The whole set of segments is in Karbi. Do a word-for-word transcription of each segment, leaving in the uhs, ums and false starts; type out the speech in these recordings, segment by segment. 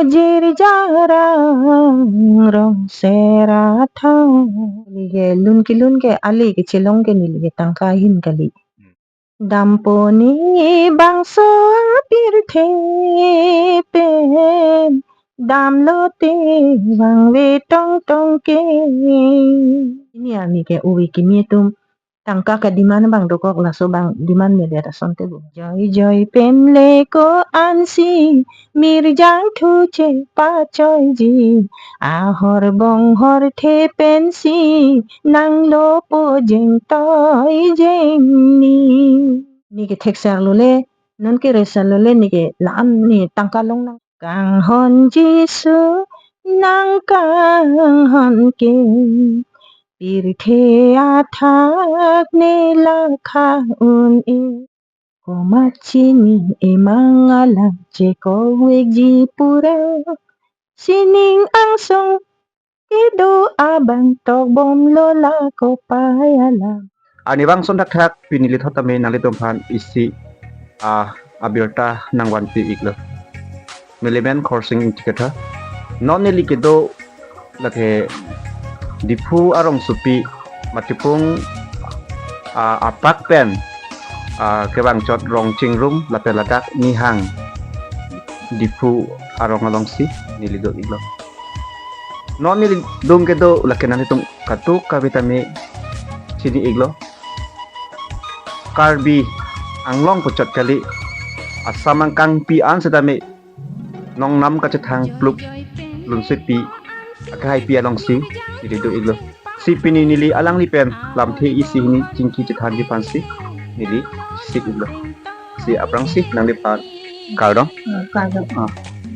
Jirjarang rong sera thang. Neli ke lun kelun ke ale kechelong ke neli ke tangka ahin kali. Dampo ne bangso apirthe pen, damlote vangve tongtong ke. Pini arni ke ove kimi atum tangka ka-demand abang dokok, laso abang demand medet asonte bo. Joi joi pen le ko-ansi, mirjang thu chepachoiji, ahor bonghor the pensi, nanglopo jengtoi jengni. Ne kethek sar lole, non kere sar lole, ne ke la-an ne tangka longnang. Kanghon Jisu, nang kanghon ke, pirthe athak ne lakha un-e. Komat chini emang alam chekok vekji pura, sining angsong kedo abang tokbomlo la kopai alam. Arnivang ason thakthak pini neli thot tame nanglitum aphan isi, ah, abirta nangvanpi iklo. Neli men Khorsing Ingti Kathar. Non neli kedo lake Diphu arongsopi Matipung, ah, apak pen, ah, kevangchot rong chingrum lapen ladak Nihang Diphu arong alongsi neli do iklo. Non neli dong kedo lake nanglitum kadokave tame chini iklo. Karbi Anglong puchot kali, Assam angkangpi an setame nongnam kachethang plup lunsepi akehaipi alongsi neli do iklo. Si pini neli alangli pen lamthe isi hini chingki chethanji aphansi neli sik iklo. Si aphrangsi nangliphan kardom. Hmm, kardom. Ah.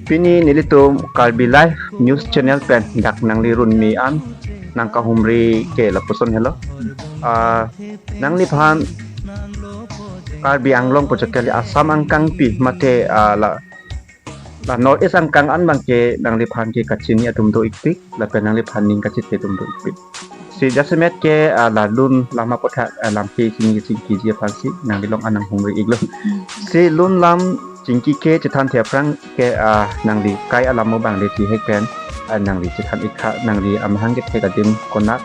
Pini nelitum Karbi Live News Channel pen dak nangli runme an nangkahumri ke lapuson helo. Ah, nangliphan Karbi Anglong puchot kali Assam angkangpi mate, ah, la, la North East angkang an abangke nangliphan ke kachini atum do ikpik, lapen nangliphan ning kachethe atum do ikpik. Si jasemet ke, ah, la lun lam aputhak, ah, lamthe chingki chingkiji aphansi nangli along an nanghumri iklo. Si lun lam chingki ke chethanthe aphrang ke, ah, nangli kai alam abang le chihek pen, ah, nangli chethan ik tha, nangli amahang kethek adim konat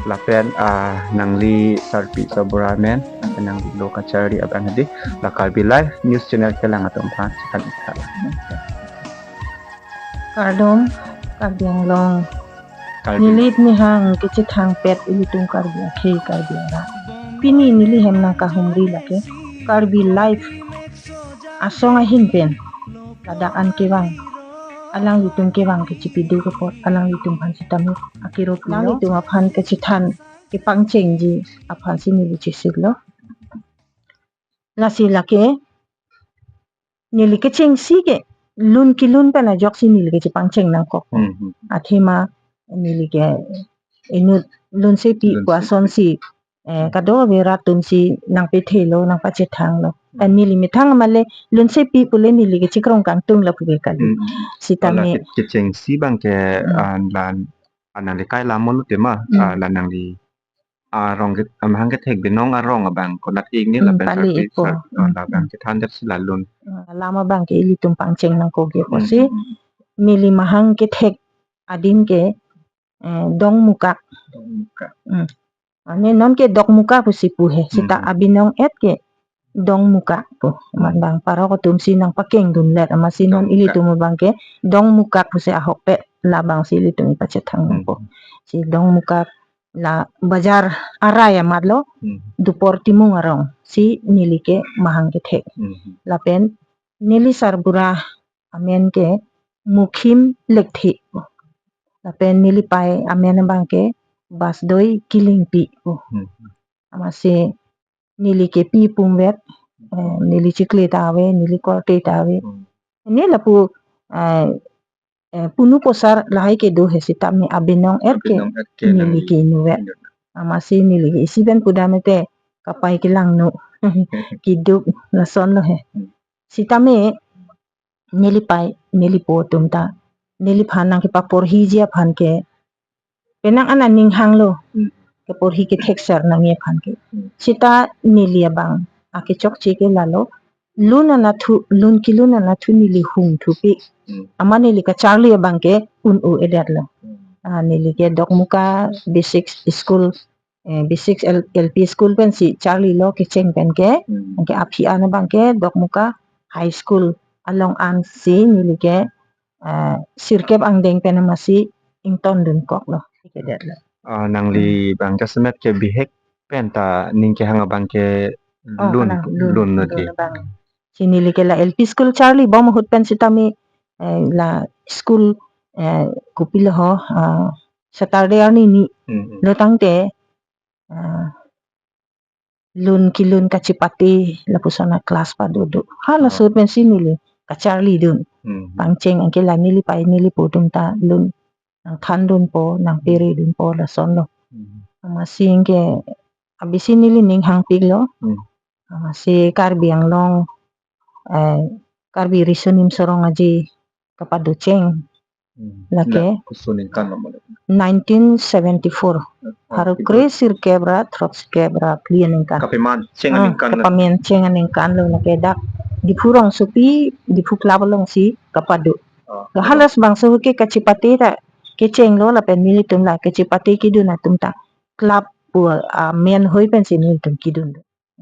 lapen, ah, nangli sarpi sarbura amen, lapen nangli lo kacharli abang hedi, la Karbi Live News Channel kelang atum aphan chethan ik tha. Kardom, Karbi Anglong. Karbi. Neli Nihang kechethang pet ilitum Karbi akhei Karbi arat. Pini neli hem nangkahumri lake Karbi Live asong ahin pen ladak an kevang, alanglitum kevang ke chipiduk apot alanglitum aphan sitame akirop lo. Alanglitum aphan kachethan kepangchengji aphansi neli chesiklo. Lasi lake neli kechengsi ke lun kelun pen ajoksi neli kechepangcheng nangkok. Hmm, hmm. Athema neli ke inut lunsepi, lunsepi pu asonsi, eh, kadokave rat atumsi nangpethelo, nangpachethanglo. Hmm. Pen neli methang amale lunsepi pule neli ke chikrong kangtung lapu ke kali. Hmm. Sitame. Ala ke-, kechengsi abangke, hmm, ah, lan, ah, nangli kai lam lo tema, hmm, ah, la nangli arong ke, amahang kethek binong arong abang konat ik ni, hmm, lapen pali sarpi ikpo. Sar-, hmm, labang, hmm, chethan det si la lun. Hmm, lam abangke ilitum pangcheng nangkokji apotsi. Hmm, hmm, hmm. Neli mahang kethek adim ke, eh, Dongmukak. Dongmukak. Hmm. Ane non ke Dokmukak pusi pu he. Sita, hmm, hmm, abinong et ke Dongmukak pu. Hmm. Amat bang parok atumsi nangpakengdunlet, amatsi non, Dongmukak, ilitum abangke Dongmukak pusi ahokpet labangsi ilitum pachethang, hmm, nangpo. Si Dongmukak la bajar arai amatlo, hmm, Dupor Timung arongsi neli ke mahang kethek. Hmm. Lapen neli sarbura amen ke Mukhim Lekthe. Lapen neli pei amen abangke Basdoi Kilingpi. Hmm. Amatsi neli ke pi pumvet, eh, neli chikle ta ave, neli korte ta ave. Hmm. Ne lapu, eh, eh, punu posar lahai kedo he sitame abinong et ke, abinong et ke neli, neli ke inutvet. Inut. Amatsi neli ke isi pen pudam te kapai kelangno. Keduk lasonlo he. Hmm. Sitame neli pei, neli po atum ta neliphan nangkepaporhiji aphan ke penang an aning hanglo. Hmm. Keporhi kethek sar nangji aphan ke. Hmm. Sita neli abang akechokche ke lalo, lun anathu, lun kelun anathu neli hung thupi. Hmm. Amat neli kacharli abang ke un-u-edet lo. Hmm. Ah, neli ke Dokmoka basic school, eh, basic L-, L P school pensi charlilo kecheng pen ke. Hmm. Anke aphi an abang ke Dokmoka High School along ansi neli ke, eh, sirkep angdeng pen amatsi ingtondunkoklo. Kedet lo. Ah, nangli bang jasemet ke bihek pen ta ning kehang abang ke Oh, lun, kalang, lun, lun lo lun di. Abang. Si neli ke la L P school charlibom ahut pen sitame, eh, la school, eh, kopilo ho, ah, Saturday arni ni Hmm, hmm. lo tangte, ah, lun kelun kachipate lapuson a-class padodo. Hala Oh. ahut pensi neli kacharlidun. Hmm, hmm. Pangcheng anke la neli pai neli po atum ta lun nangthandunpo, nangperedunpo lasonlo. Hmm. Amatsi anke abisi neli ning hangpiklo. Hmm. Amatsi Karbi Anglong, eh, Karbi Riso Nimso Rong Aje kapado cheng. Hmm. Lake La, koson aningkan lo mane? nineteen seventy-four. Oh, Pharo kre sirkep ra throk sirkep ra phli aningkan. Kapeman cheng Ah, aningkan lo. Kapeman cheng aningkan lo lake dak Diphu rongsopi, Diphu Club alongsi kapado. Oh, Hala bangso ahut ke kachipate ta kechenglo lapen nelitum la kachipate kedun atum ta club pu amen hoi pensi nelitum kedun.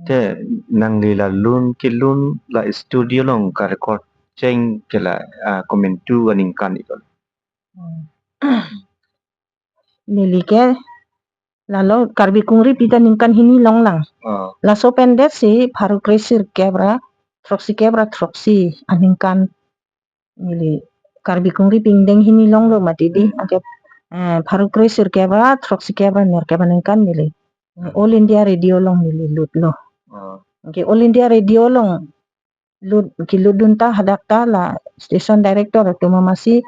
Te nangli la lun kelun la studio along ka-record cheng ke la, ah, komantu aningkan ikon? Hmm. Neli ke lalo Karbi Kongripi ta ningkan hini longlang. Ah. Laso pen detsi pharo kre sirkep ra throk sirkep ra throksi aningkan neli Karbi Kongripi angdeng hini longlo mati di. Hmm. Anke, eh, pharo kre sirkep ra throk sirkep ra nerkep aningkan neli Hmm. All India Radio along neli lutlo. Ah. Anke All India Radio along lut, kelutdun ta hadak ta la station director atum amatsi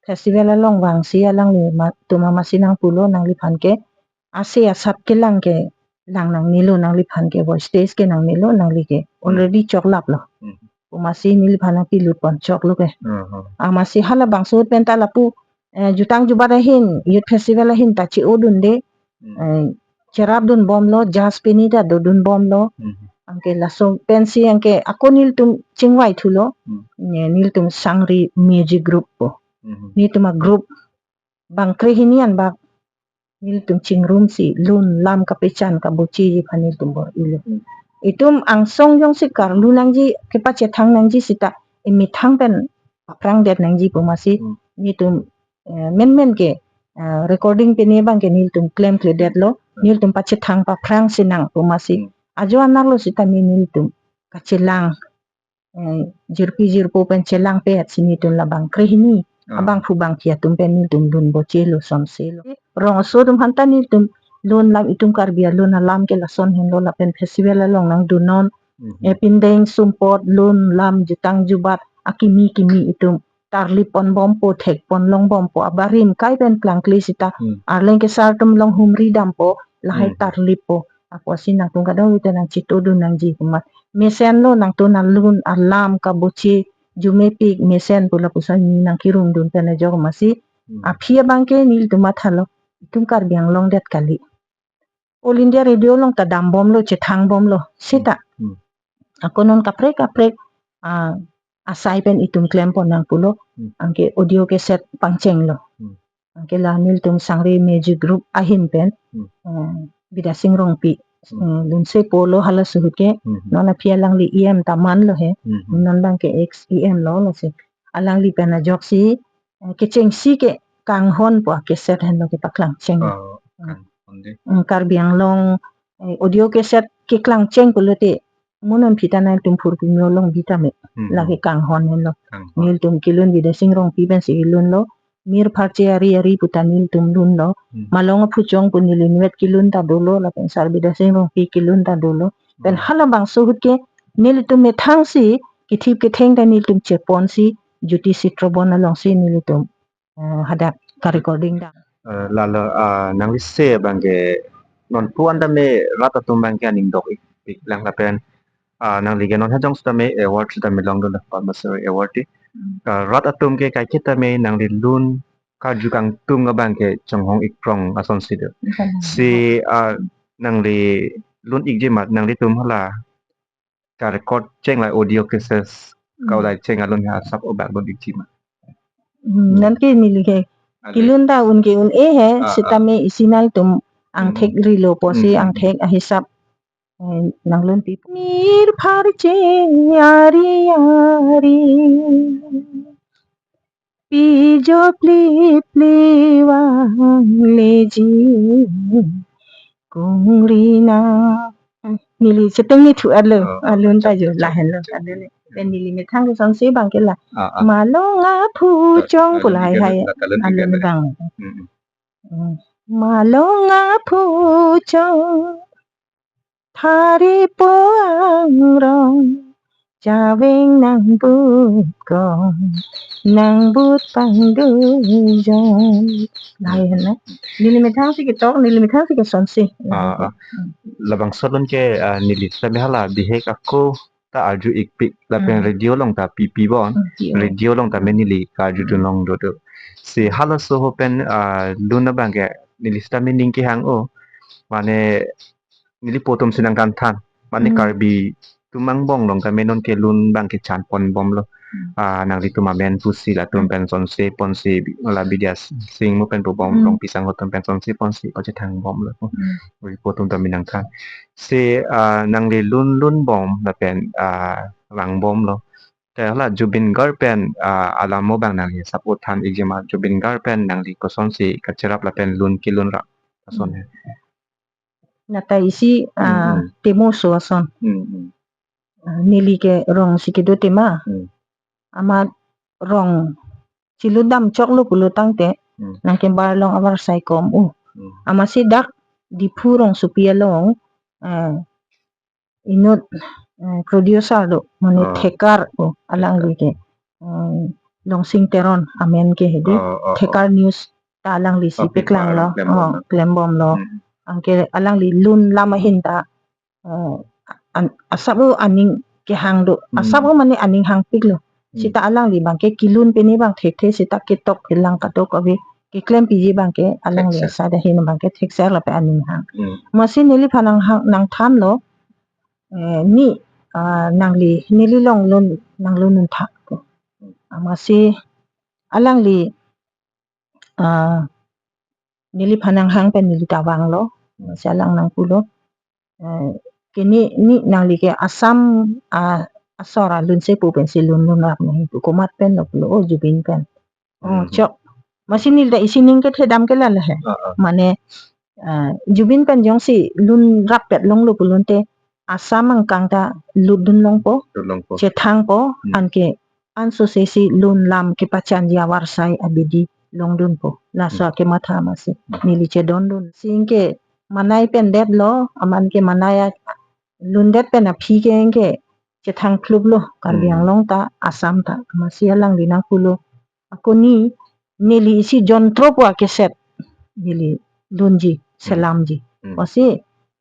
festival along vangsi alangli ma-, atum amatsi nangpulo nangliphan ke ase asat kelang ke lang nangnelo nangliphan ke voice test ke nangnelo nangli ke Hmm. already choklaplo. Hmm. Pu amatsi neliphan nangpilutpon choklo ke. Hmm, hmm. Amatsi hala bangso ahut pen ta lapu, eh, jutang jubat ahin, youth festival ahin ta che-odunde, Hmm. eh, cherapdunbomlo, judge pini ta dodunbomlo. Hmm. Anke laso pensi anke ako nelitum chingvai thulo. Hmm. Ne, nelitum Sangri Music Group po. Hmm. Nelitum a-group bang kre hini an bak nelitum chingrumsi lun lam kapechan kabochiji aphan nelitum bor-ilo. Hmm. Itum angsong jongsi karlu nangji kepachethang nangji seta emethang pen aphrangdet nangji pu amatsi Hmm. nelitum, eh, menmen ke, eh, recording pine abang ke nelitum klemkledetlo, Hmm. nelitum pachethang paphrangsi nang pu amatsi. Hmm. Ajo anerlo seta nelitum kachelang eh, jirpi jirpo pen chelangpetsi nelitum labang kre hini. Ah. Abangphu bangphi atum pen nelitum lun bochelo sonselo. Rong aso atum aphanta nelitum lun lam itum Karbi alun alam ke lason henlo lapen festival along nangdunnon. Mhm. Eh, pindeng sumpot lun lam jutang jubat akimi kimi itum tarlipponbompo thekponlongbompo abarim kai pen klangkle seta Hmm. arleng kesar atum along humridampo lahai Hmm. tarlippo. Apotsi nangtum kadokave ta nangchetongdun nangji pu amat mesenlo nangtum alun alam kaboche jumepik mesen pu lapuson nangkerumdun pen ajok amatsi Hmm. aphi abang ke nelitum mathalo itum Karbi Anglong det kali. All India Radio along ta dambomlo chethangbomlo seta. Hmm. Ako non kaprek kaprek, ah, asai pen itum klempon nangpulo Hmm. anke audio cassette pangchenglo. Hmm. Anke la nelitum Sangri Music Group ahin pen, Hmm. eh, Bidya Sing Rongpi, Hmm. eh, lunse polo halaso ahut ke, Hmm. non aphi alangli E M ta manlo he, Hmm. non abang ke ex E M lo lasi. Alangli pen ajoksi, eh, kechengsi ke Kanghon pu a-cassette henlo kepaklang cheng. Oh, Hmm. Kanghon de. Hmm, Karbi Anglong, eh, audio cassette keklang cheng pulote, mo non aphi ta nangtum phurpi me along bi tame. Hmm. Lake Kanghon henlo. Kanghon. Nelitum kelun Bidya Sing Rongpi pensi kelunlo. Mir Pharche Ari Ari pu ta nelitum lunlo. Hmm. Malong Aphuchong pu neli inutvet kelun ta dolo, lapen Sar Bidya Sing Rongpi kelun ta dolo. Pen Hmm. hala bangso ahut ke nelitum methangsi kethip ketheng ta nelitum cheponsi Jyoti Citrabon alongsi nelitum, eh, hadak ka-recording dam. Eh, lalo, ah, nangli se abang ke non pu an tame rat atum abang ke aning dok-ik, iklang lapen ah, nangli ke non hajong sitame award sitame longdunlo Padma Shri Award di. Hmm. Ah, rat atum ke kaiketa me nangli lun karju kangtung abang ke chonghong-ik prong asonsi do. Hmm. Si, ah, nangli lun-ikji amat nanglitum hala ka-record cheng la audio cassette, hmm, ka-ulai cheng alun he asap obak lun ikji ma. Hmm, hmm, nonke neli ke, ale, kelun ta un ke un-e he, ah, ah, sitame isi nangtum angthek, hmm, rilo pusi, hmm, hmm, angthek ahisap, eh, nanglun pi. Nirpharche ari ari pijo pli pli vangleji kungri na. Neli cheteng ni thu arlo, oh, alun ta jo, chak, lahenlo, chak, alun. Pen neli methang ke sonsi abang ke la. Ah, ah. Malong aphu, chak, chong, alun pulai ke hai, la, alun alun ke abang. Hmm, hmm. Hmm. Malong aphu chong thari po angrong, chaveng nangbut kong, nangbut pangdujong. Lahai hena. Neli methang si ketok, neli methang si kesonsi. Ah, ah. Hmm. Labangso alun ke, ah, neli sitame hala bihek ako ta arju ikpik lapen, hmm, radio along ta pipi bon. Hmm, pi-o. Radio along ta, hmm, me neli karju, hmm, dun long dodo. Si halaso ho pen, ah, lun abang ke neli sitame ning kehang-o. Mane neli po atum si nangthan than. Mane, hmm, Karbi atum angbong along ta me nonke lun abang ke chan pon bomlo. Hmm. Ah, nanglitum amen pusi latum, hmm, pen sonsi ponsi, la Bidya Sing mo pen pu bom, hmm, Rongpi Sangho atum pen sonsi ponsi pachethang bomlo. Hmm. Ri po atum ta me nangthan. Si, ah, nangli lun lun bom lapen, ah, vang bomlo. Te hala Zubeen Garg pen, ah, alam mo abang nangli asap o than ikji ma, Zubeen Garg pen nangli kosonsi kacherap lapen lun kelun rap ason he. Nata isi, hmm, ah, hmm, temoso ason. Hmm, hmm. Ah, neli ke rong si kedo tema. Hmm. Amat rong chiludam choklo pulo tangte, hmm, nangkebar along avarsai kom-o. Hmm. Amatsi dak Diphu rongsopi along, eh, inut, eh, producer do, mane, oh, thekar, oh, alangli ke, eh, Longsing Teron amen ke hedi, oh, oh, oh, thekar news ta alangli si, oh, peklanglo, klem, oh, bomlo, klem bomlo. Hmm. Anke alangli lun lam ahin ta, eh, an-, asap o aning kehang do. Hmm. Asap o mane aning hangpiklo. Hmm. Sita alangli abang ke kelun pini abang thekthe sita ketok kelang kadokave keklem piji abang ke alangli, thekser, asada hin abang ke thekser lapen aning hang. Hmm. Amatsi neliphan nanghang, nangthanlo, eh, ni, ah, nangli, neli along lun, nanglun un tha. Hmm. Amatsi alangli, ah, neliphan nanghang pen neli ta vanglo. Amatsi alang nangpulo, eh, ke ni, ni nangli ke Assam, ah, asor alun si pu pensi lun lun rap nangji pu, komat pen lo pulo, o Zubeen pen. Oh, mhm, chok. Amatsi neli ta isi ning kethedam ke la lahai. Ah, ah. Mane, ah, Zubeen pen jongsi lun rappet longlo pulote Assam angkang ta lutdun longpo, lut longpo, chethangpo, hmm, anke ansose si lun lam kepachanji avarsai abidi longdunpo. Laso, hmm, akematha amatsi, hmm, neli chedondun. Si anke manai pen detlo, aman ke manai a-, lundet pen aphi ke anke chethang kluplo, Karbi, hmm, Anglong ta, Assam ta. Amatsi alangli nangpulo, ako ni, neli isi jontro pu a-cassette neli dunji, hmm, selamji. Hmm. Amatsi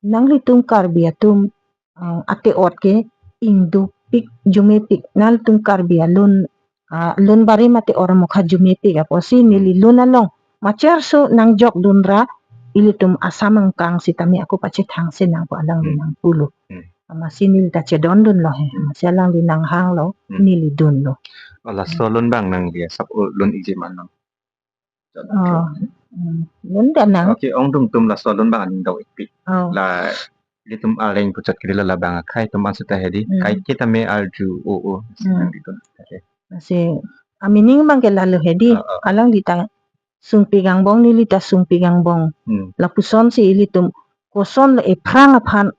nanglitum Karbi atum, ah, ate-ot ke ingdukpik, jumepik, nangtum Karbi alun, ah, lun barim ate-ot amokha jumepik apotsi, hmm, neli lun along macherso nangjokdun ra ilitum Assam angkang sitame ako pachethang sinang pu alangli, hmm, nangpulo. Hmm. Amatsi neli ta chedondunlo he. Amatsi alangli nanghanglo, hmm, neli dunlo. Oh, laso, hmm, lun abang nangli asap o lun ikji ma nang? Oh, hmm, lun ta nang. Okay, ongdung atum laso lun abang aning dok ikpik. Oh. La ilitum areng puchot kali la, labang akhei atum anseta hedi. Hmm. Kaike tame arju o o. Hmm. Nang itum. Okay. Amatsi amining abang ke lalo hedi. Ah, ah. Alangli ta sungpik angbong, neli ta sungpik angbong. Hmm. Lapusonsi ilitum kosonlo ephrang aphan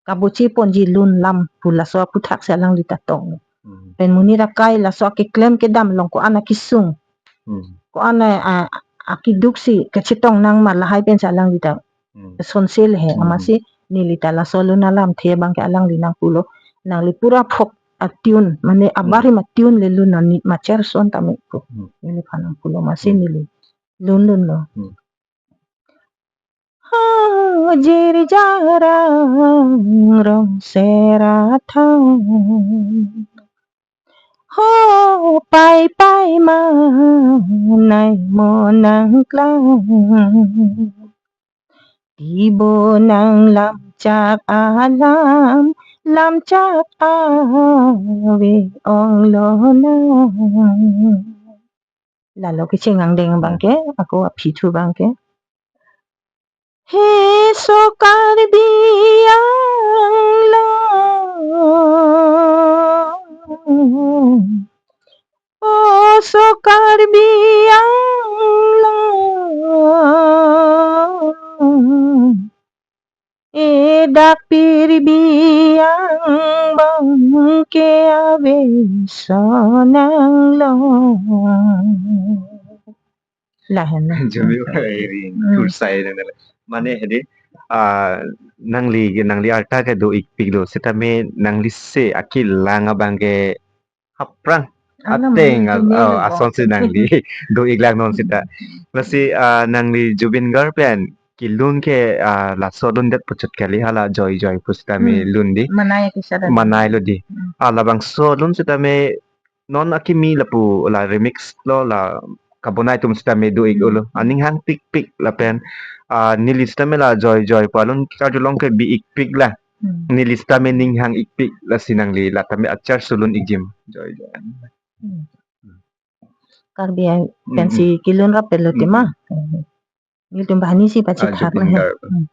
kabochi ponji lun lam pu laso aputhak si alangli ta tong. Hmm. Pen monit akai laso akeklem kedam along ko-an akesung, hmm, ko-an a, a, akeduk si kachetong nang ma lahai pensi alangli ta, hmm, sonse le he. Hmm. Amatsi neli ta laso lun alamthe abang ke alangli nangpulo, nangli pura folk a-tune, mane, hmm, abarim a-tune le lun non, ni macherson tame ko. Hmm. Neliphan nangpulo, amatsi, hmm, neli lun lunlo. Hmm. Ho jirja arong rong sera thang. Ho pai pai ma nai mo nangklang. Tibo nanglam chak alam lamchak ave ong lonang. Lalo kecheng angdeng abangke, ako aphi thu abangke. He so Karbi Anglong, o so Karbi Anglong, e dak pirbi angbong ke ave sonang long. Lahen na. Jami iri Hmm. Tursai nang nang. Mane hedi, ah, nangli, nangli arta kedo-ikpiklo, sitame nangli se akelang abangke aphrang Alam ateng, ah, Zubeen ah, Garg. Asonsi nangli do-iklang non sita. Lasi, ah, nangli Zubeen Garg pen kelun ke, ah, laso lundet puchot kali, hala Joi Joi pu sitame Hmm. lundi. Manai akisada. Manailo di. Hmm. Ah, labangso lun sitame non akimi lapu la remix lo la kabonai atum sitame do-ik Hmm. ulo. Aning hangpikpik lapen, ah, neli sitame la Joi Joi pu alun karjulong ke bi-ikpik la. Hmm. Neli sitame ning hang-ikpik, lasi nangli la tame achar sulun-ikji ma Joi Joi. Hmm. Karbi an Hmm, pensi hmm. kelun rap pelo Hmm, tema. Hmm. Hmm. Nelitum banghini si Ah, pachethak Zubeen lahe. Garg. Hmm.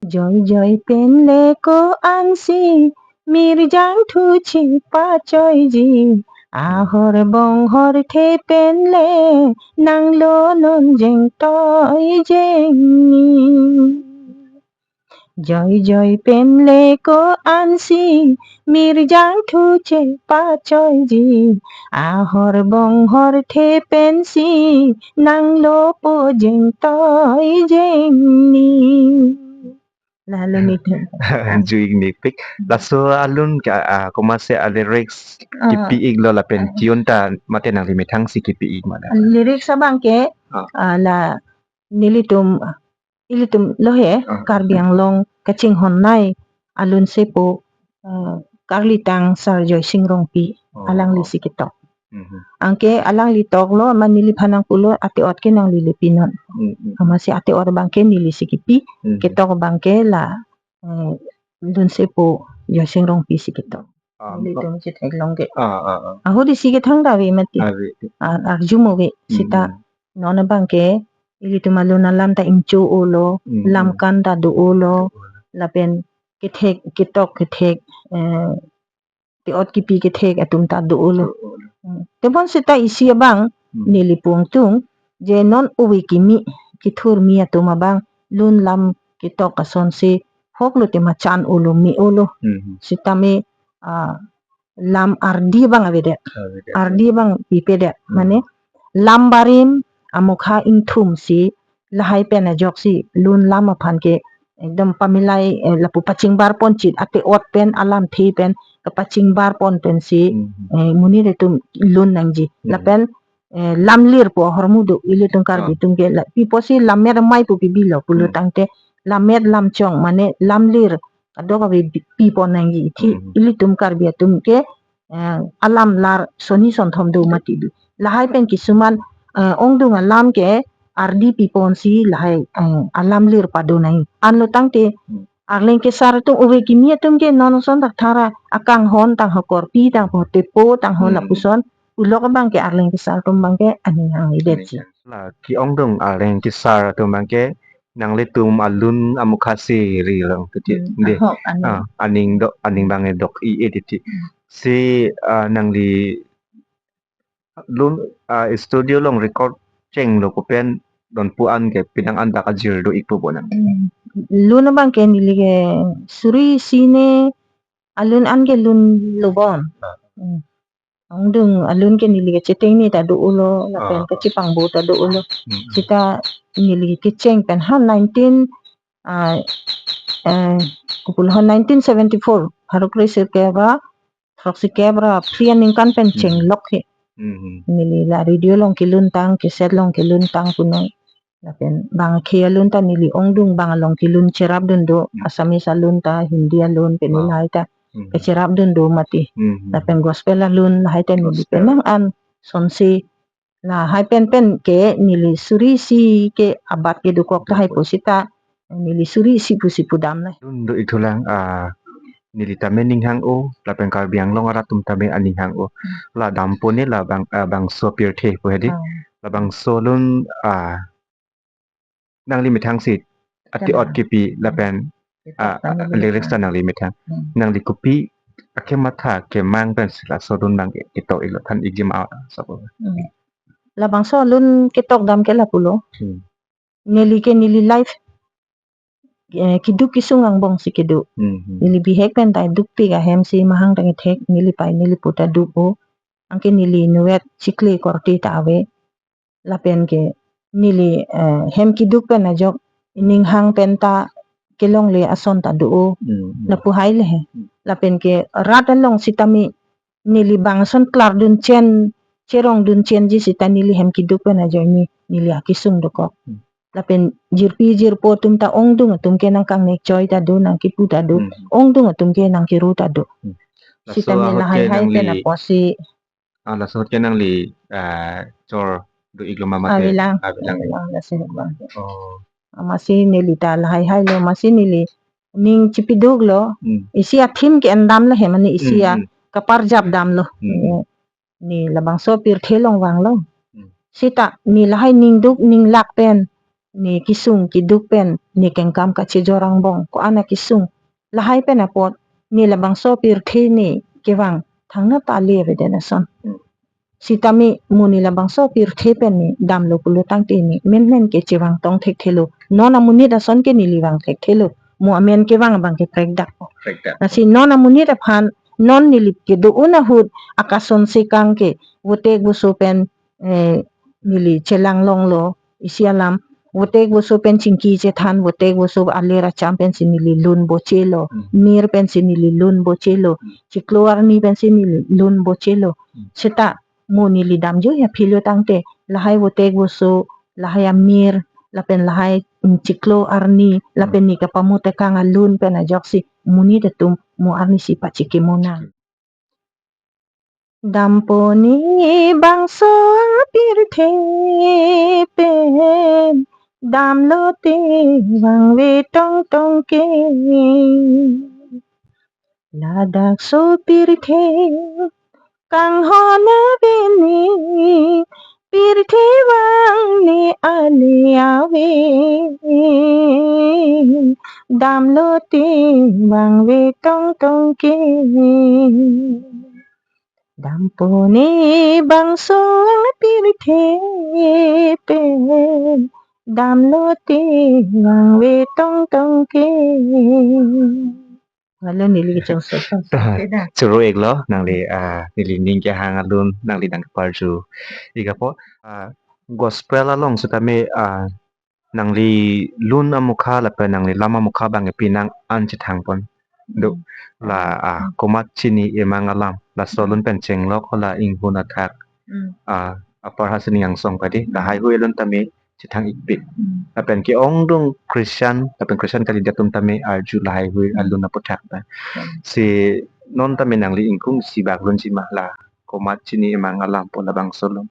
Joi Joi pen le ko-ansi, mirjang thu chepachoiji. Ahor bonghor the pen le, nanglo non jengtoi jengni. Joi Joi pen le ko-ansi, mirjang thu chepachoiji. Ahor bonghor the pensi, nanglo po jengtoi jengni. Lalo ni the. Ju-ik ni pik. Laso alun ke, ah, komatsi a-lyrics Ah. kipi-iklo lapen Ah. tune ta mate nangli methangsi kipi-ik ma da? Lyrics abangke, Ah. ah, la nelitum, ilitum lo he, Ah. Karbi Anglong kachinghon nei alun sepo, ah, Karlitang Sar Joysing Rongpi Oh. alanglisi ketok. Mhm. Anke alangli toklo, amat neliphan nangpulo, ate-ot ke nanglile pinon. Mhm. Amatsi ate-ot abangke nelisi kipi, Mhm. ketok abangke la, eh, lun sepo Joysing Rongpi si ketok. Ah, Nelitum chetheklong ke. Ah, ah, ah. Ahut isi kethang ta ave mati. Ave. Ah, arju mo ave, sita Mhm. non abangke, ilitum alun alam ta ingcho-olo, Mhm. lamkan ta do-olo, lapen kethek, ketok kethek, eh, ate-ot kipi kethek atum ta do-olo. Do-olo. Hmm. Tebon sita isi abang, Hmm. neli pu angtung, je non ove kimi, kethurmi atum abang, lun lam ketok asonsi, hoklo tema chan-olo, me-olo. Hmm. Sitame, ah, lam ardi abang avedet. Avedet. Ardi abang pipedet. Hmm. Mane, lam barim, amokha ingthumsi, lahai pen ajoksi lun lam aphan ke ekdom pamilai, eh, lapu pachingbar ponchit, ate-ot pen alamthe pen kapachingbar pon pensi, Hmm. eh, monit atum lun nangji. Hmm. Lapen, eh, lamlir pu ahormu do, ilitum Karbi Ah. atum ke la, pi apotsi lammet amei pu pibilo pulo Hmm. tangte lammet lamchong mane lamlir kadokave pi, pipon nangji ithi Hmm. ilitum Karbi atum ke eh, alam lar soni sonthom do mati do. Lahai pen kisuman, eh, ongdung alam ke ardi piponsi lahai, eh, alamlir pado nai. Anlo tangte, Hmm. Arleng kesar atum ove kimi atum ke non ason thakthak ra akanghon tang ho korpi tang ho tepo tang ho Hmm. lapuson ulok abangke Arleng kesar atum abangke aning hang-idet si. Aning hang. La ke-ongdung Arleng kesar atum abangke nanglitum alun amokha si ri long keti Hmm, de. Ahok aning. Ah, aning do, aning Hmm. abang dok-i-e titi. Hmm. Si, ah, nangli lun, ah, studio along record chenglo ko pen don pu an ke pinang an dak ajir do-ikpo bo nang. Hmm. Lun abangke neli ke suri isi ne alun an ke lunlo bon. Ah. Hmm. Ongdung alun ke neli ke chetengni ta do-olo, lapen Ah. kachepangbo ta do-olo. Hmm. Sita neli kecheng pen ha nineteen, ah, eh, kopulo nineteen seventy-four, pharo kre sirkep ra, throksi kep ra phli aningkan pen Hmm. chenglok he. Hmm. Neli la radio along kelun tang, cassette along kelun tang punoi. Lapen bang akhei alun ta neli ongdung bang along kelun cherapdun do, Hmm. Assamese alun ta, Hindi alun, pen Ah. lahai ta Hmm. kecherapdun do mati. Hmm. Lapen gospel alun lahai ta neli Gospel. Pinang an sonsi lahai pen pen ke neli suri isi ke abat kedokok tahai Dokok. Pusita neli suri isi pusi pudam nai. Lun do-ik thulang, ah, neli tame ning hang-o, lapen Karbi Anglong arat atum tame aning hang-o. La dampo ne labang, ah, bangso pirthe pu hedi. Ah. Labangso alun, ah, nangli methang si ati Tama. ot kipi lapen, Kitok ah, tame ah, lyrics ta nangli methang. Hmm. Nangli kopi akematha kemang pensi laso alun abang ke-, ketok iklo, than ikji ma, ah, sabo. Hmm. Labangso alun ketok dam ke lapulo. Hmm. Neli ke neli life, eh, keduk kesung angbong si kedo. Hmm, hmm. Neli bihek pen ta dukpik ahem si mahang tang ithek, neli pai neli pu ta duk-o. Anke neli inutvet chikle korte ta ave. Lapen ke neli, eh, hem keduk pen ajok ning hang pen ta kelongle ason ta do-o. Hmm, hmm. Lapu hai le he. Hmm. Lapen ke rat along sitame neli bang ason klardun chen, cherongdun chenji sita neli hem keduk pen ajoine neli akesung dokok. Hmm. Lapen jirpi jirpo atum ta ongdung atum ke nangkangnek choi ta do, nangkepu ta do. Hmm. Ongdung atum ke nangkeru ta do. Hmm. Sita Laso neli ahut ke lahai hai pen nangli, apotsi ah, laso ahut ke nangli, ah, chor do iklo ma mate? Avelang. Avelang. Avelang, laso ahut abang. Oh. Amatsi neli ta lahai hailo, amatsi neli ning chipiduklo. Hmm. Isi a-theme ke-en dam lo he, mane isi Hmm, a hmm. kaparjap damlo. Hmm, hmm. Eh, ne labangso pirthe along vanglo. Hmm. Sita ne lahai ning duk ning lak pen, ne kesung keduk pen, ne kengkam kachejor angbong, ko-an akesung. Lahai pen apot, ne labangso pirthe ne kevang thangnat ta ale avedet ason. Hmm. Sitame mo ne labangso pirthe pen ne damlo pulo tangte ne menmen ke chevang tong thekthelo. Non amonit ason ke neli vang thekthelo. Mo amen kevang abang ke prekdak po. Prekdak. Lasi non amonit aphan, non neli kedo un ahut, akasonsi kang ke votek voso pen, eh, neli chelang longlo, isi alam, votek voso pen chingki chethan, votek voso alir acham pensi neli lun bochelo, Hmm. mir pensi neli lun bochelo, Hmm. chiklo arni pensi neli lun bochelo. Hmm. Sita mo neli damjo ya philo tangte, lahai votek voso, lahai amir, lapen lahai, mm, chiklo arni, Hmm. lapen ne kapamu tekang alun pen ajoksi monit atum mo arnisi pachekimo nang. Dampo ne bangso pirthe pen, damlote vangve tongtong ke. Ladak so pirthe kanghon ave ne, pirthe vang ne ale ave. Damlote vangve tongtong ke. Dampo ne bangso pirthe pen, damlote vangve tongtong ke. Halo, neli kechongso. Ta, Sudah. Choro iklo, nangli, ah, neli ning kehang alun, nangli nangkeparju ik apot, ah, gospel along sitame, ah, nangli lun amokha lapen nangli lam amokha abang ke penang an chethang pon do. Hmm. La, ah, Hmm. Komat Chini Emang Alam, laso Hmm. lun pen chenglok hala inghun athak, Hmm. ah, apar hasi ning angsong padi, Hmm. lahaihui alun tame chethang ikpik. Hmm. Lapen ke-ongdung Christian, lapen Christian kalidet atum tame arju lahaihui Hmm. alun aputhak ta. Hmm. Si non tame nangli ingkung si bak lunji ma la Komat Chini Emang Alam pu labangso alun?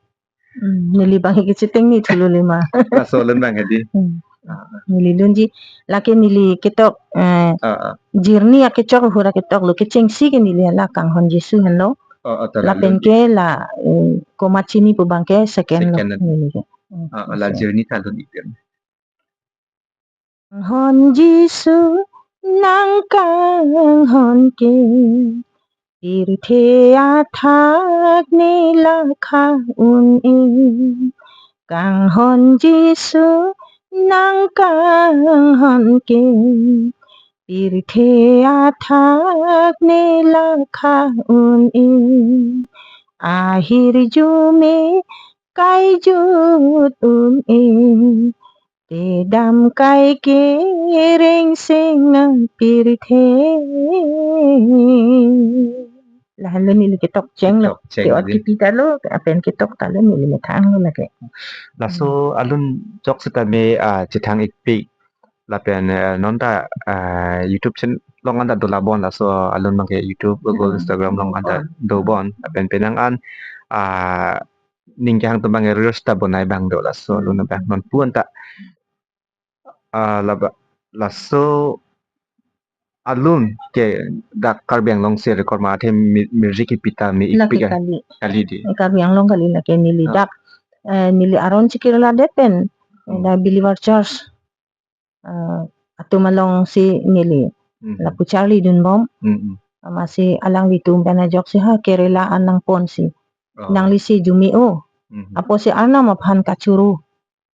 Hmm, neli abang ke chiteng ni thulu lima. Laso alun abang hedi. Hmm. Ah, ah. Neli lunji, lake neli ketok, eh, Ah, ah. jirni akechok ahut aketok lo, kechengsi ke neli la Kanghon Jisu henlo. Oh, oh, ta la Lapen lunji. Ke la, eh, Komat Chini pu abang ke second lo Second lo. Neli ke. Hmm, Ah, ah, la second. Jirni ta lunji pen. Kanghon Jisu nang kanghon ke, pirthe athak ne lakha un-e. Kanghon Jisu nang kanghon ke, pirthe athak ne lakha un-e. Ahirjume kaijut un-e, te dam kaikereng seng pirthe. Lahenlo neli ketok chenglo. Ketok cheng Ke-ot dei. Kipi ta lo, lapen ketok ta lo, neli methang lo lake. Laso Hmm. alun jok sitame, ah, chethang ikpik. Lapen, eh, non ta, ah, YouTube channel along an ta dola bon, laso alun abang ke YouTube, Google, Hmm. Instagram along an ta Bon. dobon. Lapen penang an, ah, ning kehang atum abang reels ta bonai abang do laso alun abang. Hmm. Non pu an ta, ah, laba, laso alun ke dak Karbi Anglong si record ma athe mi-, music kipi ta mi lake ikpik a? Kali. Kali dei. Eh, Karbi Anglong kali lake neli. Ah. Dak, eh, neli aron chikirla det pen, eh, Hmm. dak Believer Church, eh, atum alongsi neli Hmm. lapu charlidunbom. Hmm, hmm. Amatsi alanglitum pen ajoksi ha Kerala an nangponsi. Oh. Nangli si jumi o. Hmm. Apotsi Arnam aphan kachoro.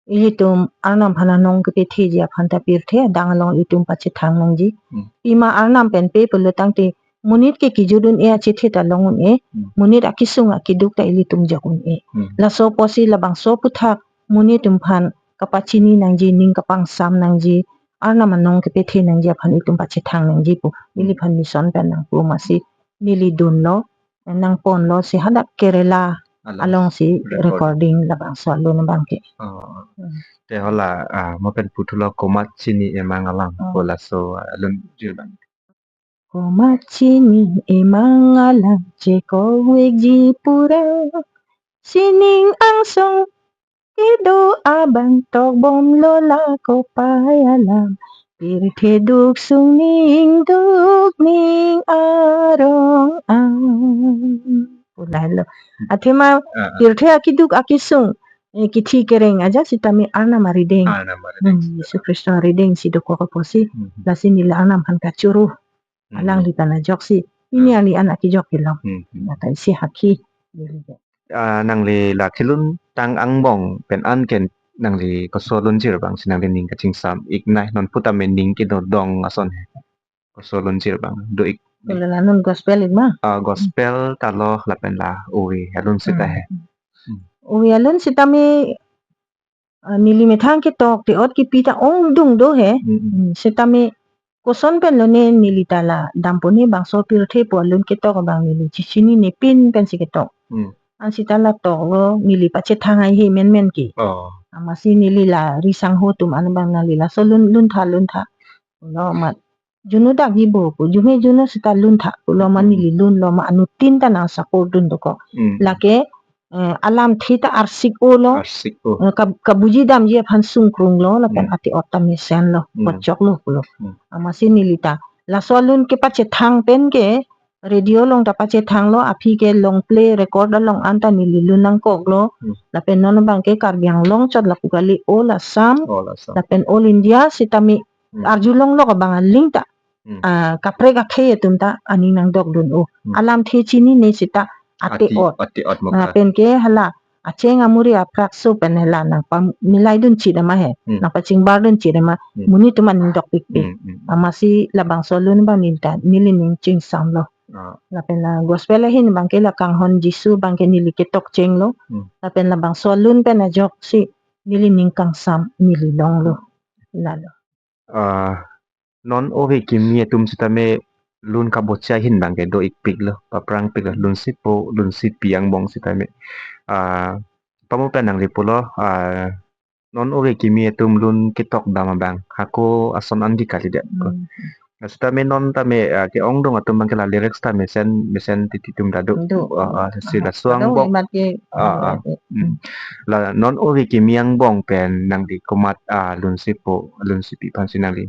Ilitum Arnam aphan anong kepetheji aphan ta pirthe adang along itum pachethang nangji. Hmm. Pima Arnam pen pe pulo tangte monit ke kejut un-e achethe ta long un-e. Hmm. Monit akesung akeduk ta ilitum jok un-e. Hmm. Laso apotsi labangso aphuthak monit atum aphan kapachini nangji, ning kapangsam nangji, Arnam anong kepethe nangji aphan itum pachethang nangji pu. Hmm. Neliphan mission pen nangpu amatsi neli dunlo, nangponlo si hadak Kerala Alang. Alongsi recording. Recording labangso alun abang ke. Oh. Hmm. Te hala, ah, mo pen puthulo Komat Chini Emang Alam. Oh. Pu laso, ah, alun jir abang. Komat chini emang alam chekok vekji pura. Sining angsong kedo abang tokbomlo la kopai alam. Pirthe duk sung ning duk ning arong ang. Pulai lo. Athema Ah, ah. pirthe akeduk akesung, eh, kithi kereng aja sitame Arnam arideng. Arnam arideng. Hmm, Jisu Khristo arideng si dokok apotsi. Hmm. Lasi neli Arnam aphan kachoro. Hmm. Alangli pen ajoksi. Pini Hmm. alangli an akejok kelong. Hmm, hmm. Mata isi hakhi. Ah, nangli la kelun tang angbong pen an ke nangli koso lun jir abang si nangli ning kachingsam iknai, non putame ning kedodong ason he. Koso lun jir abang do ik. Kala la non gospel ik ma? Ah, gospel ta lo lapen la ove alun seta he. Hmm. Hmm. Ove alun sitame, ah, neli methang ketok te-ot kipi ta ongdung do he. Hmm, hmm. Hmm, sitame koson pen lone neli ta la dampo ne bangso pirthe pu alun ketok abang neli chechinine pin pensi ketok. Hmm. An seta la toklo neli pachethang ai he menmen ke. Oh. Amatsi neli la ri sangho atum an abang nangli laso lun, luntha, luntha. Lo amat. Juno dakji bo pu, jume juno seta luntha pulo ma Hmm. neli lunlo ma anuttin ta nang support dun dokok. Hmm. Lake, eh, alamthe ta arsik-olo. Arsik-o. Eh, kab-, kabuji damji aphan sungkrunglo, lapen Hmm. ate-ot ta mesenlo, Hmm. kochoklo pulo. Hmm. Amatsi neli ta laso alun kepachethang pen ke, radio along ta pachethanglo, aphi ke long play record along an ta neli lun nangkoklo. Hmm. Lapen non abang ke Karbi Anglong chot lapu kali, all Assam, All Assam. Lapen all India sitame Hmm. arjulonglok abang aling ta. Hmm. Ah, kaprek akhei atum ta aning nangdokdun-o. Hmm. Alamthe chinine seta ate-ot. Ate-ot mo ka. Ah, pen ke hala acheng amuri aprakso pen hala nangpamilaidun chit ama he. Hmm. Nangpachingbardun chit ama. Hmm. Monit atum aning dokpikpik. Hmm, hmm. Amatsi labangso alun abang neli ta, neli ning chingsamlo. Ah. Lapen la gospel ahin abang ke la Kanghon Jisu abang ke neli ketok chenglo. Hmm. Lapen labangso alun pen ajoksi neli ning kangsam neli longlo. Lalo. Ah, non ove kimi atum sitame lun kabocha ahin abang ke do ikpiklo, paprangpiklo, lun sipo, lun sipi angbong sitame. Ah, pamo pen nangli pulo, ah, non ove kimi atum lun ketok dam abang, hako ason andi kalidet. Hmm. Sitame non tame, ah, ke-ongdung atum abang ke la lyrics ta mesen, mesen titi atum ta do. Do. Ah, ah, si Ah, laso kadokave angbong. Mat ke, ah, ah, ah, ke. Hmm. La non ove kimi angbong pen nangli komat, ah, lun sipo, lun sipi aphansi nangli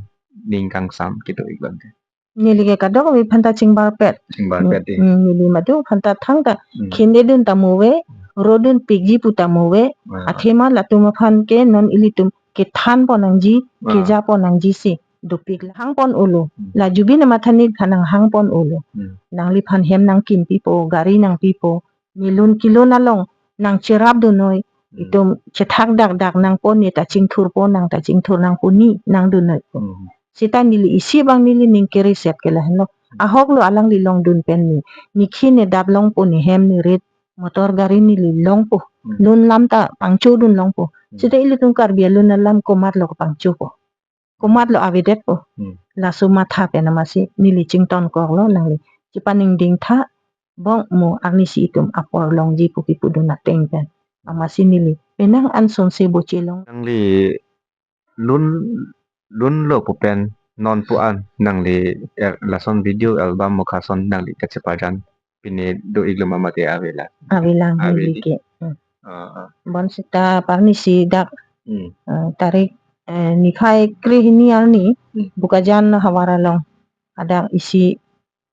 ning kangsam kedo ik abang ke. Neli ke kadokave aphanta chingbarpet. Chingbarpet, eh. Hmm, neli madu aphanta thangta. Hmm. Khindedun ta mo ave, rodunpikji pu ta mo ave. Ah. Athema latum aphan ke non ilitum kethanpon nangji, ah, kejapon nangji si dopik la hangpon-olo. Hmm. La jubi na matha neliphan nanghangpon-olo. Hmm. Nangliphan hem nangkinpipo, gari nangpipo, ne lun kelun along nangcherapdunnoi, hmm, itum chethak dakdak nangpon, ne ta chingthurpo, nang ta chingthur nangpo, ne nangdunnoi. Hmm. Seta neli isi abang neli ning kereset ke lahenlo. Hmm. Ahoklo alangli longdun pen ne. Ne khi ne dap longpo, ne hem ne rit, motor gari neli longpo. Hmm. Lun lam ta pangchodun longpo. Hmm. Seta ilitum Karbi alun alam komatlo kapangchopo. Komatlo avedetpo. Hmm. Laso matha pen amatsi neli chingtonkoklo nangli. Chepaningding tha, bong mo arnisi itum apor longji pu kipudun ateng pen. Amatsi neli penang an sonse boche long. Nangli lun, lunlo pu pen non pu an nangli, eh, lason video album mokha ason nangli kachepajan pine do iklo ma mate avelang? Avelang, ave neli di. Ke. Hmm. Ah, ah. Bonseta parnisi dak, hmm, eh, tarik, eh, niphai krehini arni, hmm, Bokajan havar along. adak isi,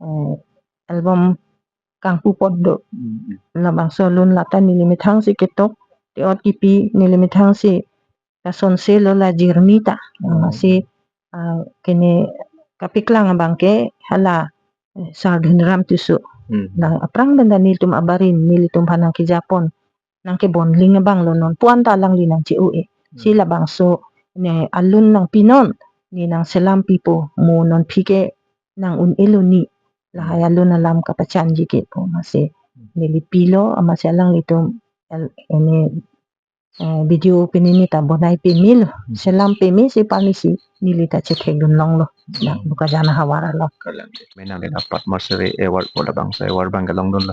eh, album kangpu apot do. Hmm. Labangso alun lata neli methang si ketok, te-ot kipi neli methang si kasonse lo la journey ta. Hmm. Amatsi, ah, kene kapeklang abang ke hala, eh, Sar Dhunram Tisso. Hmm. La aphrang pen ta nelitum abarim, nelitum aphan nangkejapon, nangkebonling abang lo non puan ta alangli nangche-o-e. Hmm. Si labangso ne alun nangpinon, ne nangselam pipo, mo non aphi ke nang-un-elo ne. Lahai alun alam kapachanji ke pu amatsi. Hmm. Neli pilo, amatsi alanglitum el-, ene, eh, video pini ne ta bonai pemelo. Hmm. Selam peme si pani si neli ta chethekdun longlo. Dak, hmm, Bokajan ahavar along. Kalang. Menang le dapat Padma Shri Award pu labangso award abang ke longdunlo.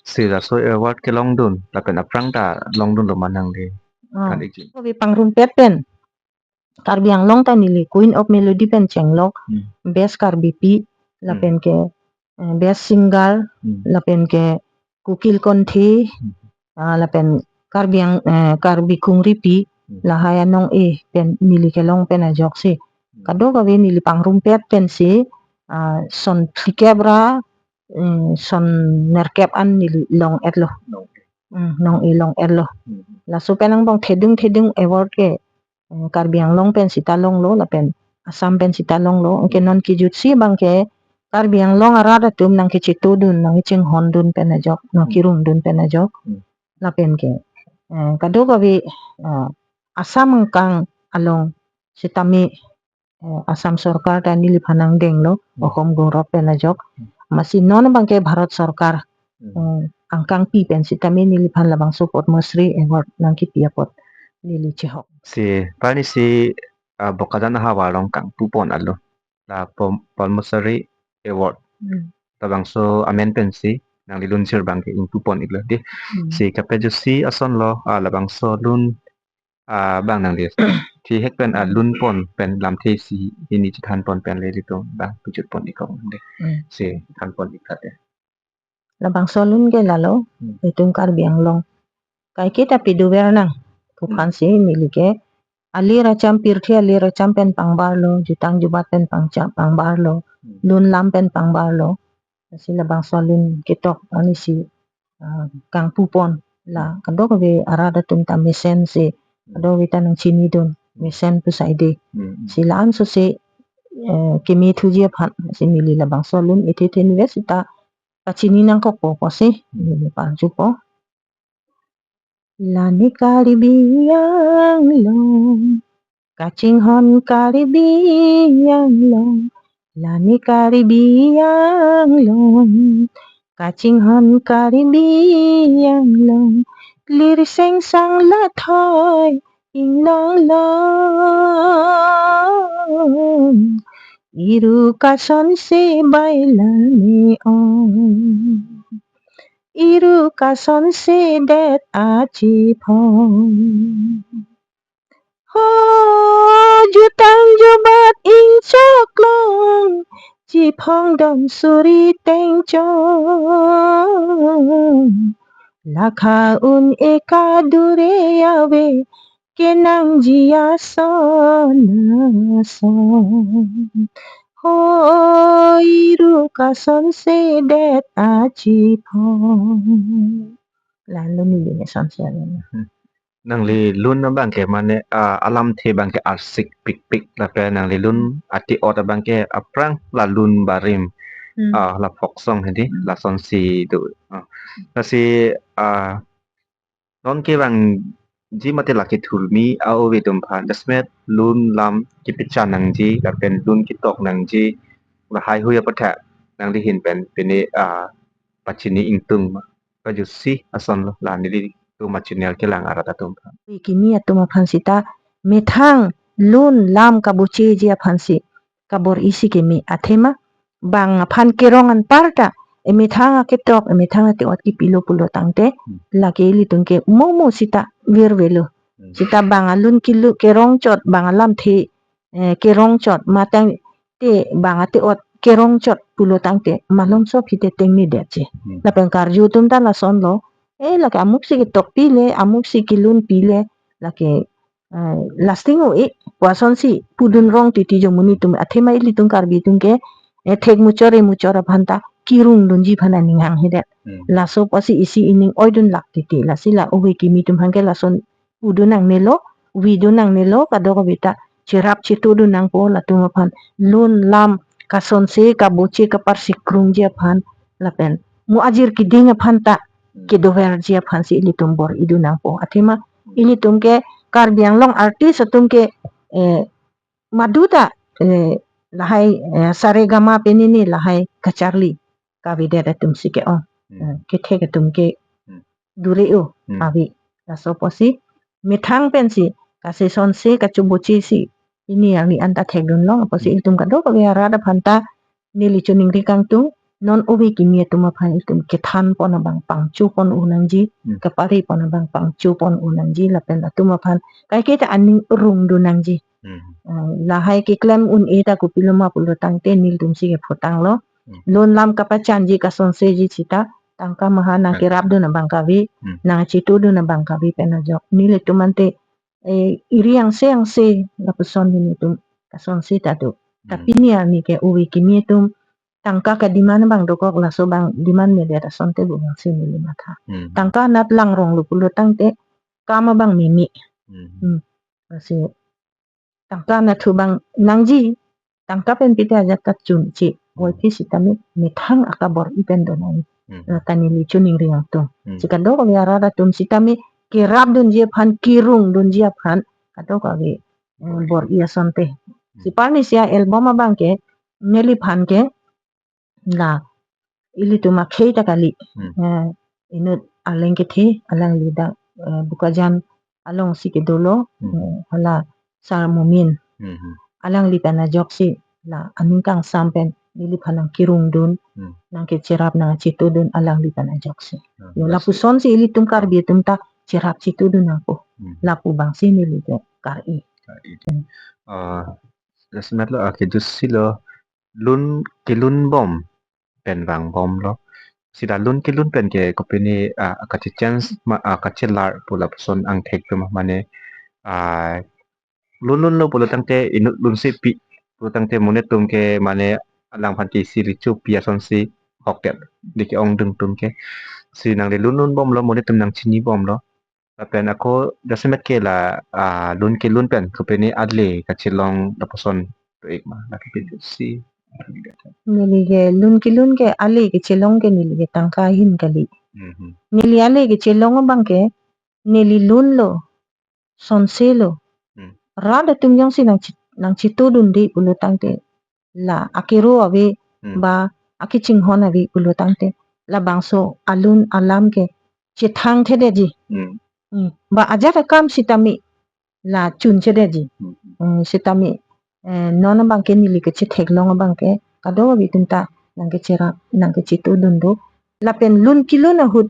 Si laso award kelongdun, lapen aphrang ta longdunlo ma nangli? Ah. Kan ikji. Kave pangrumpet pen Karbi Anglong ta neli Queen of Melody pen chenglok, hmm, Best Karbipi, hmm, lapen ke, eh, Best Singer, hmm, lapen ke Kukil Konthe, hmm, ah, lapen Karbi Ang-, eh, Karbi Khungripi, hmm, lahai anong-e pen neli kelong pen ajoksi. Hmm. Kadokave neli pangrumpet pensi, ah, son phlikep ra, mm, son nerkep an neli long-etlo. Long-e. Mm, nong-e long-etlo. Hmm. Laso pen angbong thedung thedung award ke, mm, Karbi Anglong pen sita longlo, lapen Assam pen sita longlo. Anke non kejutsi abang ke Karbi Anglong arat atum nangkechetodun, nangkechinghondun pen ajok, nang, hmm, kirungdun pen ajok. Hmm. Lapen ke, eh, kadokave, eh, Assam angkang along sitame, eh, Assam sorkar ta neliphan nangdenglo, hmm, Ohom Gaurav pen ajok. Hmm. Amatsi non abang ke Bharat sorkar, hmm, eh, angkangpi pen sitame neliphan labangso Padma Shri Award nangkipi apot neli chehok. Si pani si, ah, Bokajan ahavar along kangpupon alun, la Pom-, Padma Shri Award, hmm, labangso amen pensi nangli lun sir abang ke ingpupon-iklo dei. Hmm. Si kapejutsi asonlo, ah, labangso lun, ah, abang nangli thihek pen, ah, lunpon pen lamthe isi hini chethanpon pen le ilitum abang pejutpon-ik kok dei. Hmm. Si thanpon-ik tha dei. Labangso alun ke lalo, hmm, itum Karbi Anglong kaiketa piduver nang pu, hmm, aphansi neli ke alir acham, pirthe alir acham pen pangbarlo, jutang jubat pen pangcham pangbarlo, hmm, lun lam pen pangbarlo. Si labangso alun ketok ani si, ah, kangpupon la kadokave arat atum ta mesen si, hmm, kadokave ta nangchinidun, mesen pu saide. Hmm. Si la-an so si, eh, keme thuji aphan si neli labangso alun ithe thenve sita pachini nangkokpo pusi, hmm, neli parjupo. Lani Karbi Anglong, kachinghon Karbi Anglong, lani Karbi Anglong, kachinghon Karbi Anglong, lir sengsang lathoi inglong long, iru kasonse bai lame ong. Iru kasonse det achiphong. Ho jutang jubat ingchok long, chiphong dom suri tengchong. Lakha un-e kadure ave, kenangji ason ason. Ho iru kasonse det achiphong. Lalo neli ne sonse ave na. Hmm. Nangli lun abang ke mane, ah, alamthe abang ke arsik pikpik, lapen nangli lun ate-ot abang ke aphrang la lun barim, hmm, ah, la folk song hedi, hmm, lasonsi do. Ah. Lasi, ah, non kevangji mate lake thurmi a-ove atum aphan, dasmet lun lam kepachan nangji, lapen lun ketok nangji, lahaihui apathak nangli ahin pen pine, ah, pachini ingtung ma, pajutsi asonlo, la nelitum a-channel kelang arat atum aphan. Kimi atum aphan sita methang lun lam kabucheji aphansi kabor-isi keme athema bang aphan kerong anparta emethang aketok, emethang ate-ot kipilo pulo tangte, hmm, lake ilitum ke momo sita virvelo. Hmm. Sita bang alun kilu kerongchot, bang alamthe, eh, kerongchot, matangte bang ate-ot kerongchot pulo tangte malomso aphi te tengnedetji. Hmm. Lapen karju atum ta lasonlo, eh, lake amuksi ketok pile, amuksi kelun pile, lake, eh, lasting o-e, pu asonsi pudun rong titi jo monit atum, athema ilitum Karbi atum ke eh, thek muchor, eh, muchor aphan ta kirung dunji aphan aning hanghedet. Hmm. Laso apotsi isi ining oidun lak titi. Lasi la ove kimi atum aphan ke lason udun nangnelo, vidun nangnelo, kadokave ta cherap chetudun nangpo latum aphan. Lun lam kasonse kaboche kaparsi krungji aphan lapen mo ajir kiding aphan ta kedoverji aphansi ilitum bor-idun nangpo. Athema ilitum ke Karbi Anglong artist atum ke, eh, madu ta, eh, lahai, eh, saregama pen ini lahai kacharli kavedet atumsi ke-ong. Hmm. Eh, kethek atum ke Hmm. dure-o Hmm. ave. Laso apotsi methang pensi kasesonse kachobochesi pini arni anta thekdunlong apotsi Hmm. ilitum kadokave arat aphan ta neli choningri kangtung, non ove kimi atum aphan itum kethanpon abang pangchopon un nangji, Hmm. kaparipon abang pangchopon un nangji, lapen atum aphan kaiketa aning rungdun nangji. Hmm. Eh, lahai keklem un-e ta kopiloma pulo tangte nelitumsi kephotanglo. Hmm. Lun lam kapachanji kasonseji sita tangka maha nang Hmm. kerapdun abang kave, Hmm. nang chetudun abang kave pen ajok. Nelitum ante, eh, iri angse angse lapuson nelitum kasonse ta do. Hmm. Tapi pini arni ke ove kimi atum tangka ka-demand abang dokok, laso abang demand medet asonte pu abangsi neli matha. Hmm. Tangka anat langronglo pulo tangte kam abang meme. Hmm. Hmm. Lasi tangka anatthu abang nangji, tangka pen pite ajat ta chunche. Hmm. Oi phi sitame methang akabor-i pen do nang. Hmm. Lata neli choningri nangtung. Hmm. Si kadokave arat atum sitame kerapdunji aphan, kirungdunji aphan kadokave, eh, bor-i asonte. Hmm. Si parni sia album abang ke neliphan ke la ilitum akhei ta kali. Hmm. Eh, inut Arleng kethe, alangli dak, eh, Bokajan alongsi kedolo, Hmm. eh, hala Sar Momin. Hmm, hmm. Alangli pen ajoksi la aning kangsam pen neliphan nang kirungdun, Hmm. nang kecherap nang chetudun alangli pen ajoksi. Hmm. Yo, Yes. lapusonsi ilitum Karbi atum ta cherap chetudun nangpo. Hmm. Lapu abangsi neli ke kar-i. Kar-i. Hmm. Ah, jasemet lo, ah, kejutsi lo, lun kelun bom pen vangbomlo. Sita lun kelun pen ke kopine, ah, kachechange ma, ah, kachelar pu lapuson angthek atum mane, ah, lun lunlo pulo tangte inut lunsepi pulo tangte monit atum ke mane alangphan ke isi rechopi asonsi hoktet. Dei ke-ongdung atum ke. Si nangli lun lunbomlo, monit atum nang chinibomlo. Lapen ako jasemet ke la, ah, lun kelun pen kopine ale kachelong lapuson do-ik ma, lake kejutsi. Neli ke lun kelun ke ale kachelong ke neli ke tangka ahin kali. Mhm. Neli ale kachelong abang ke neli lunlo, sonselo. Hmm. Rat atum jongsi nang chi-, nang chetudunde pulo tangte la akero ave Hmm. ba akechinghon ave pulo tangte labangso alun alam ke chethangthedetji. Hmm. Hmm. Ba ajat akam sitame la chunchedetji. Hmm. Hmm, sitame, eh, non abang ke neli kechetheklong abang ke kadokave atum ta nang kecherap, nang kechetudun do. Lapen lun kelun ahut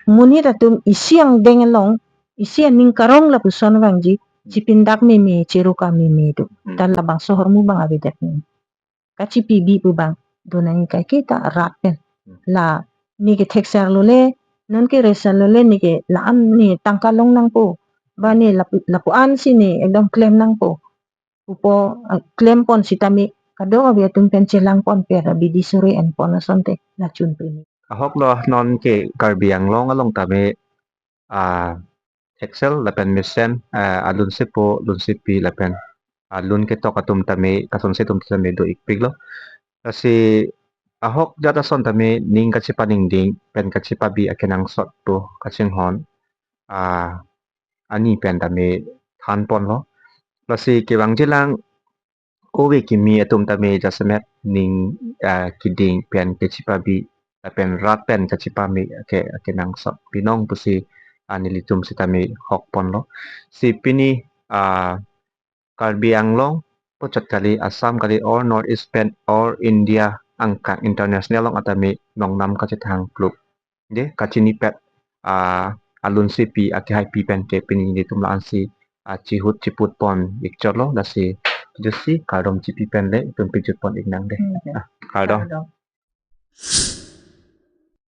monit atum isi angdeng along, isi aning karong lapuson vangji, chipindak meme, cheruka meme do. Hmm. Ta labangso ahormu abang avedet ni. Kachipibi pu abang do nangji kaiketa rat pen. Hmm. La ne kethekserlo le, non kereserlo le, ne ke la-an ne tangka long nangpo. Ba ne lapu, lapu-ansi ne ekdom klem nangpo. Upo, eh, klempon sitame kadokave atum pen chelangponpe ra bidi sore enpon asonte la chunpe ni. Ahok lo, non ke Karbi Anglong along tame, ah, theksel lapen mesen, ah, alunsepo, lunsepi lapen, ah, lun ketok atum tame, kasonse atum tame do-ikpiklo. Lasi ahok jat ason tame ning kachepaningding pen kachepabi akenangsot pu kachinghon, ah, ani pen tame thanponlo. Lasi kevangjilang ove kimi atum tame jasemet ning, ah, kiding pen kachepabi lapen rat pen kachepame ake, akenangsot binong pusi, ah, nelitum sitame hokponlo. Si pini, ah, Karbi Anglong puchot kali, Assam kali, all North East pen, all India angkang international along atame nongnam kachethang kluk. Dei, kachinipet, ah, alunsepi akehaipi pen ke pini nelitum la-ansi, ah, chihut chiputpon-ikchotlo, lasi kejutsi kardom chipi pen le itum pejutpon-ik nang dei. Hmm, ya. Ah, kardom. Kardom.